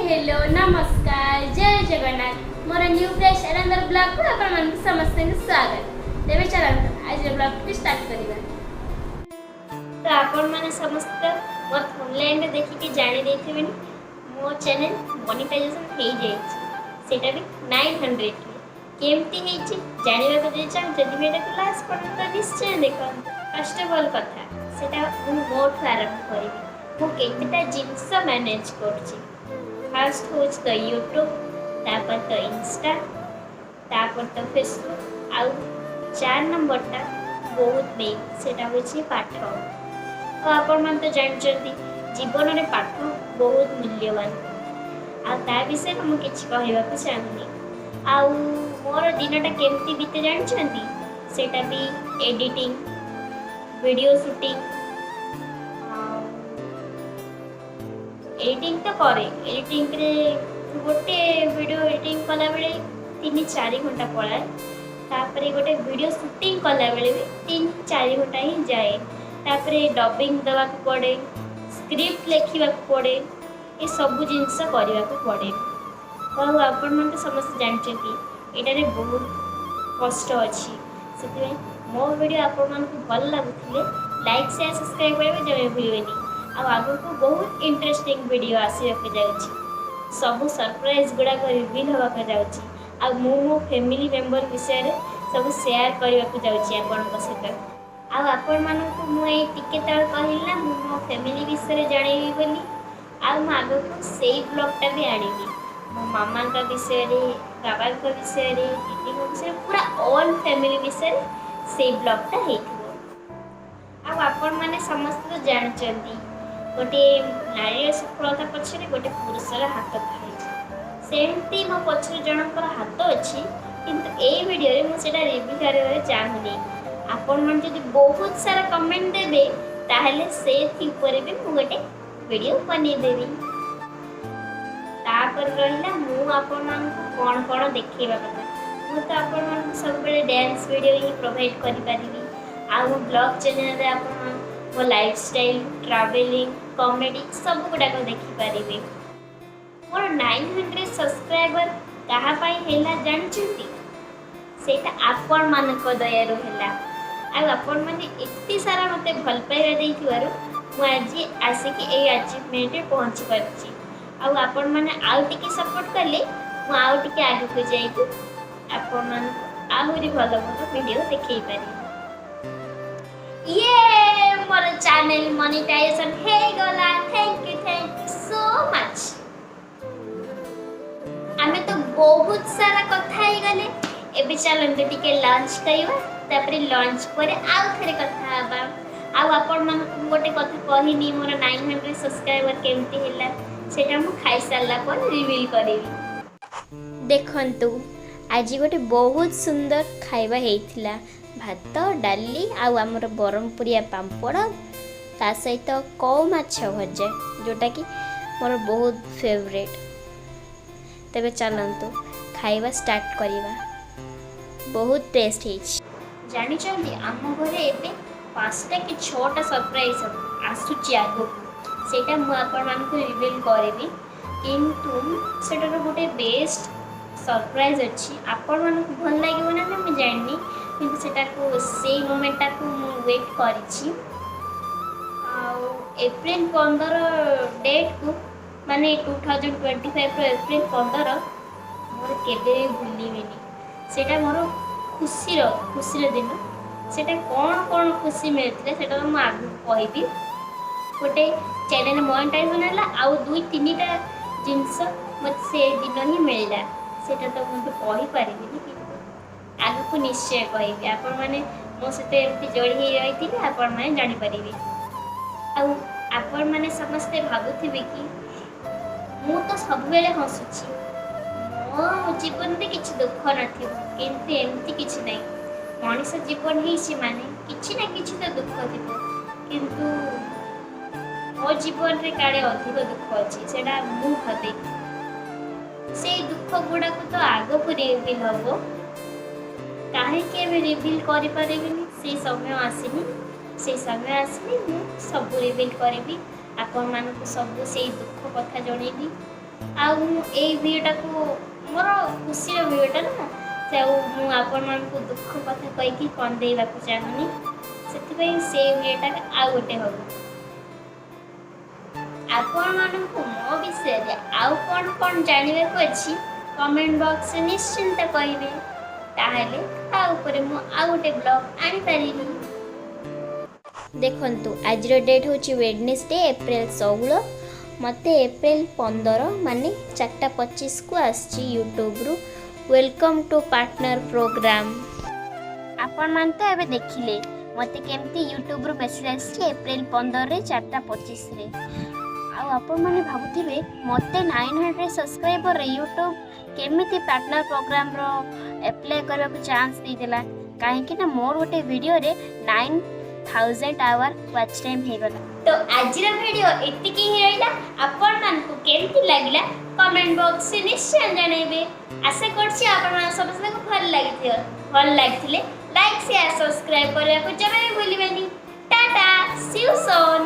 Hello, ନମସ୍କାର, ଜୟ ଜଗନ୍ନାଥ। ମୋର new fresh ଆନନ୍ଦର ବ୍ଲଗ୍କୁ ଆପଣମାନଙ୍କୁ ସମସ୍ତଙ୍କୁ ସ୍ୱାଗତ। ତେବେ ଚାଲନ୍ତୁ, ଆଜିର ବ୍ଲଗ୍ଟି ଷ୍ଟାର୍ଟ କରିବା। ତ ଆପଣମାନେ ସମସ୍ତେ ମୋର ଥମ୍ବନେଲ୍ରେ ଦେଖିକି ଜାଣି ଦେଇଥିବେନି, ମୋ ଚ୍ୟାନେଲ୍ ମନିଟାଇଜେସନ୍ ହେଇଯାଇଛି, ସେଇଟା ବି 900ରେ। କେମିତି ହେଇଛି ଜାଣିବାକୁ ଯଦି ଚାହୁଁଛନ୍ତି, ଭିଡ଼ିଓକୁ ଲାଷ୍ଟ ପର୍ଯ୍ୟନ୍ତ ନିଶ୍ଚୟ ଦେଖନ୍ତୁ। ଫାର୍ଷ୍ଟ ଅଫ୍ ଅଲ୍ କଥା, ସେଇଟା ମୁଁ ମୋଠୁ ଆରମ୍ଭ କରିବି। ମୁଁ କେତେଟା ଜିନିଷ ମ୍ୟାନେଜ୍ କରୁଛି। ଫାର୍ଷ୍ଟ ହେଉଛି ତ ୟୁଟ୍ୟୁବ୍, ତାପରେ ତ ଇନଷ୍ଟା, ତାପରେ ତ ଫେସବୁକ୍, ଆଉ 4 ନମ୍ବରଟା ବହୁତ ମେନ୍, ସେଇଟା ହେଉଛି ପାଠ। ଆଉ ଆପଣମାନେ ତ ଜାଣିଛନ୍ତି, ଜୀବନରେ ପାଠ ବହୁତ ମୂଲ୍ୟବାନ। ଆଉ ତା ବିଷୟରେ ମୁଁ କିଛି କହିବାକୁ ଚାହୁଁନି। ଆଉ ମୋର ଦିନଟା କେମିତି ବିତେ ଜାଣିଛନ୍ତି? ସେଇଟା ବି ଏଡ଼ିଟିଂ, ଭିଡ଼ିଓ ସୁଟିଂ। ଆଉ ଏଡ଼ିଟିଂ ତ କରେ। ଏଡ଼ିଟିଂରେ ଗୋଟେ ଭିଡ଼ିଓ ଏଡ଼ିଟିଂ କଲାବେଳେ 3-4 ଘଣ୍ଟା ପଳାଏ। ତାପରେ ଗୋଟେ ଭିଡ଼ିଓ ସୁଟିଂ କଲାବେଳେ ବି 3-4 ଘଣ୍ଟା ହିଁ ଯାଏ। ତାପରେ ଡବିଂ ଦେବାକୁ ପଡ଼େ, ସ୍କ୍ରିପ୍ଟ ଲେଖିବାକୁ ପଡ଼େ, ଏସବୁ ଜିନିଷ କରିବାକୁ ପଡ଼େ। ଆଉ ଆପଣମାନେ ତ ସମସ୍ତେ ଜାଣିଛନ୍ତି, ଏଇଟାରେ ବହୁତ କଷ୍ଟ ଅଛି। ସେଥିପାଇଁ ମୋ ଭିଡ଼ିଓ ଆପଣମାନଙ୍କୁ ଭଲ ଲାଗୁଥିଲେ ଲାଇକ୍, ସେୟାର, ସବସ୍କ୍ରାଇବ୍ କରିବାକୁ ଜମା ଭୁଲିବେନି। ଆଉ ଆଗକୁ ବହୁତ ଇଣ୍ଟରେଷ୍ଟିଂ ଭିଡ଼ିଓ ଆସିବାକୁ ଯାଉଛି। ସବୁ ସରପ୍ରାଇଜ୍ ଗୁଡ଼ାକ ରିଭିଲ୍ ହେବାକୁ ଯାଉଛି। ଆଉ ମୁଁ ମୋ ଫ୍ୟାମିଲି ମେମ୍ବର ବିଷୟରେ ସବୁ ସେୟାର କରିବାକୁ ଯାଉଛି ଆପଣଙ୍କ ସହିତ। ଆଉ ଆପଣମାନଙ୍କୁ ମୁଁ ଏଇ ଟିକେ ତଳେ କହିଲି ନା, ମୁଁ ମୋ ଫ୍ୟାମିଲି ବିଷୟରେ ଜଣେଇବି ବୋଲି। ଆଉ ମୁଁ ଆଗକୁ ସେଇ ବ୍ଲଗ୍ଟା ବି ଆଣିବି। ମୋ ମାମାଙ୍କ ବିଷୟରେ, ବାବାଙ୍କ ବିଷୟରେ, ଦିଦିଙ୍କ ବିଷୟରେ, ପୁରା ଅଲ୍ ଫ୍ୟାମିଲି ବିଷୟରେ ସେଇ ବ୍ଲଗ୍ଟା ହେଇଥିବ। ଆଉ ଆପଣମାନେ ସମସ୍ତେ ତ ଜାଣିଛନ୍ତି, ଗୋଟିଏ ନାରୀର ସଫଳତା ପଛରେ ଗୋଟେ ପୁରୁଷର ହାତ ଥାଏ। ସେମିତି ମୋ ପଛରେ ଜଣଙ୍କର ହାତ ଅଛି, କିନ୍ତୁ ଏଇ ଭିଡ଼ିଓରେ ମୁଁ ସେଇଟା ରିଭିଲ୍ କରିବାକୁ ଚାହୁଁନି। ଆପଣମାନେ ଯଦି ବହୁତ ସାରା କମେଣ୍ଟ ଦେବେ, ତାହେଲେ ସେଇଥି ଉପରେ ବି ମୁଁ ଗୋଟେ ଭିଡ଼ିଓ ବନେଇଦେବି। ତାପରେ ରହିଲା ମୁଁ ଆପଣମାନଙ୍କୁ କ'ଣ କ'ଣ ଦେଖେଇବା କଥା। ମୁଁ ତ ଆପଣମାନଙ୍କୁ ସବୁବେଳେ ଡ୍ୟାନ୍ସ ଭିଡ଼ିଓ ହିଁ ପ୍ରୋଭାଇଡ଼ କରିପାରିବି। ଆଉ ମୋ ବ୍ଲଗ୍ ଚ୍ୟାନେଲରେ ଆପଣ ମୋ ଲାଇଫଷ୍ଟାଇଲ୍, ଟ୍ରାଭେଲିଂ, କମେଡ଼ି ସବୁ ଗୁଡ଼ାକ ଦେଖିପାରିବେ। ମୋର 900 ସବସ୍କ୍ରାଇବର କାହା ପାଇଁ ହେଲା ଜାଣିଛନ୍ତି? ସେଇଟା ଆପଣମାନଙ୍କ ଦୟାରୁ ହେଲା। ଆଉ ଆପଣମାନେ ଏତେ ସାରା ମୋତେ ଭଲ ପାଇବା ଦେଇଥିବାରୁ ମୁଁ ଆଜି ଆସିକି ଏଇ ଆଚିଭମେଣ୍ଟରେ ପହଞ୍ଚି ପାରିଛି। ଆଉ ଆପଣମାନେ ଆଉ ଟିକେ ସପୋର୍ଟ କଲେ ମୁଁ ଆଉ ଟିକେ ଆଗକୁ ଯାଇକି ଆପଣମାନଙ୍କୁ ଆହୁରି ଭଲ ଭଲ ଭିଡ଼ିଓ ଦେଖେଇ ପାରିବି। ଇଏ ମୋର ଚ୍ୟାନେଲ ମନିଟାଇଜେସନ ହେଇଗଲା। Thank you, thank you so much. ଆମେ ତ ବହୁତ ସାରା କଥା ହେଇଗଲେ। ଏବେ ଚାଲନ୍ତୁ ଟିକେ ଲଞ୍ଚ କରିବା। ତାପରେ ଲଞ୍ଚ ପରେ ଆଉ ଥରେ କଥା ହେବା। ଆଉ ଆପଣମାନଙ୍କୁ ମୁଁ ଗୋଟେ କଥା କହିନି, ମୋର 900 ସବସ୍କ୍ରାଇବର କେମିତି ହେଲା, ସେଇଟା ମୁଁ ଖାଇସାରିଲା ପରେ ରିଭିଲ୍ କରିବି। ଦେଖନ୍ତୁ, ଆଜି ଗୋଟେ ବହୁତ ସୁନ୍ଦର ଖାଇବା ହେଇଥିଲା। ଭାତ, ଡାଲି ଆଉ ଆମର ବରହମପୁରିଆ ପାମ୍ପଡ଼, ତା ସହିତ କଉ ମାଛ ଭଜା, ଯେଉଁଟାକି ମୋର ବହୁତ ଫେଭରେଟ୍। ତେବେ ଚାଲନ୍ତୁ, ଖାଇବା ଷ୍ଟାର୍ଟ କରିବା। ବହୁତ ଟେଷ୍ଟ ହେଇଛି। ଜାଣିଛନ୍ତି, ଆମ ଘରେ ଏବେ 5ଟା କି 6ଟା ସରପ୍ରାଇଜ୍ ଆସୁଛି ଆଗକୁ। ସେଇଟା ମୁଁ ଆପଣମାନଙ୍କୁ ରିଭିଲ୍ କରିବି, କିନ୍ତୁ ସେଟାର ଗୋଟେ ବେଷ୍ଟ ସରପ୍ରାଇଜ୍ ଅଛି। ଆପଣମାନଙ୍କୁ ଭଲ ଲାଗିବ ନା ନା ମୁଁ ଜାଣିନି, କିନ୍ତୁ ସେଟାକୁ, ସେଇ ମୋମେଣ୍ଟଟାକୁ ମୁଁ ୱେଟ୍ କରିଛି। ଆଉ ଏପ୍ରିଲ 15 ଡେଟ୍କୁ, ମାନେ 2025ର ଏପ୍ରିଲ 15 ମୋର କେବେ ବି ଭୁଲିବିନି। ସେଇଟା ମୋର ଖୁସିର ଖୁସିର ଦିନ। ସେଇଟା କ'ଣ କ'ଣ ଖୁସି ମିଳିଥିଲା, ସେଇଟା ତ ମୁଁ ଆଗକୁ କହିବି। ଗୋଟେ ଚ୍ୟାନେଲ୍ ମନିଟାଇଜେସନ୍ ହେଲା ଆଉ ଦୁଇ ତିନିଟା ଜିନିଷ ମୋତେ ସେ ଦିନ ହିଁ ମିଳିଲା। ସେଇଟା ତ ମୁଁ ଏବେ କହିପାରିବିନି, କିନ୍ତୁ ଆଗକୁ ନିଶ୍ଚୟ କହିବି। ଆପଣମାନେ ମୋ ସହିତ ଏମିତି ଯୋଡ଼ି ହେଇ ରହିଥିଲେ ଆପଣମାନେ ଜାଣିପାରିବେ। ଆଉ ଆପଣମାନେ ସମସ୍ତେ ଭାବୁଥିବେ କି ମୁଁ ତ ସବୁବେଳେ ହସୁଛି, ମୋ ଜୀବନରେ କିଛି ଦୁଃଖ ନଥିବ, କିନ୍ତୁ ଏମିତି କିଛି ନାହିଁ। ମଣିଷ ଜୀବନ ହେଇଛି ମାନେ କିଛି ନା କିଛି ତ ଦୁଃଖ ଥିବ, କିନ୍ତୁ ମୋ ଜୀବନରେ କାଳେ ଅଧିକ ଦୁଃଖ ଅଛି, ସେଇଟା ମୁଁ ଭାବେ। ସେଇ ଦୁଃଖ ଗୁଡ଼ାକ ତ ଆଗକୁ ରିଭିଲ୍ ହବ। କାହିଁକି ଏବେ ରିଭିଲ୍ କରିପାରିବିନି? ସେଇ ସମୟ ଆସିନି। ସେଇ ସମୟ ଆସିଲେ ମୁଁ ସବୁ ରିଭିଲ୍ କରିବି, ଆପଣମାନଙ୍କୁ ସବୁ ସେଇ ଦୁଃଖ କଥା ଜଣେଇବି। ଆଉ ମୁଁ ଏଇ ଭିଡ଼ିଓଟାକୁ, ମୋର ଖୁସିର ଭିଡ଼ିଓଟା ନା ସେ, ଆଉ ମୁଁ ଆପଣମାନଙ୍କୁ ଦୁଃଖ କଥା କହିକି କନ୍ଦେଇବାକୁ ଚାହୁଁନି। ସେଥିପାଇଁ ସେଇ ଭିଡ଼ିଓଟା ଆଉ ଗୋଟେ ହବ। ଆପଣମାନଙ୍କୁ ମୋ ବିଷୟରେ ଆଉ କ'ଣ କ'ଣ ଜାଣିବାକୁ ଅଛି, କମେଣ୍ଟ ବକ୍ସରେ ନିଶ୍ଚିନ୍ତ କହିବେ। ତାହେଲେ ତା ଉପରେ ମୁଁ ଆଉ ଗୋଟେ ବ୍ଲଗ୍ ଆଣିପାରିବି। ଦେଖନ୍ତୁ, ଆଜିର ଡେଟ୍ ହେଉଛି ୱେଡ଼ନେସଡେ, ଏପ୍ରିଲ 16। ମୋତେ ଏପ୍ରିଲ 15, ମାନେ 4ଟା 25କୁ ଆସିଛି ୟୁଟ୍ୟୁବରୁ "welcome to partner programme". ଆପଣମାନେ ତ ଏବେ ଦେଖିଲେ ମୋତେ କେମିତି ୟୁଟ୍ୟୁବରୁ ମେସେଜ୍ ଆସିଛି ଏପ୍ରିଲ 15ରେ 4ଟା 25ରେ। ଆଉ ଆପଣମାନେ ଭାବୁଥିବେ, ମୋତେ 900 ସବସ୍କ୍ରାଇବରରେ ୟୁଟ୍ୟୁବ୍ କେମିତି ପାର୍ଟନର ପ୍ରୋଗ୍ରାମର ଆପ୍ଲାଏ କରିବାକୁ ଚାନ୍ସ ଦେଇଦେଲା? କାହିଁକି ନା ମୋର ଗୋଟେ ଭିଡ଼ିଓରେ 9000 ଆୱାର ୱାଚ୍ ଟାଇମ୍ ହେଇଗଲା। ତ ଆଜିର ଭିଡ଼ିଓ ଏତିକି ହିଁ ରହିଲା। ଆପଣମାନଙ୍କୁ କେମିତି ଲାଗିଲା, କମେଣ୍ଟ ବକ୍ସରେ ନିଶ୍ଚୟ ଜଣାଇବେ। ଆଶା କରୁଛି ଆପଣମାନ ସମସ୍ତଙ୍କୁ ଭଲ ଲାଗିଥିବ। ଭଲ ଲାଗିଥିଲେ ଲାଇକ୍, ସେୟାର, ସବସ୍କ୍ରାଇବ୍ କରିବାକୁ ଜମା ବି ଭୁଲିବେନି। Tata, C you soon.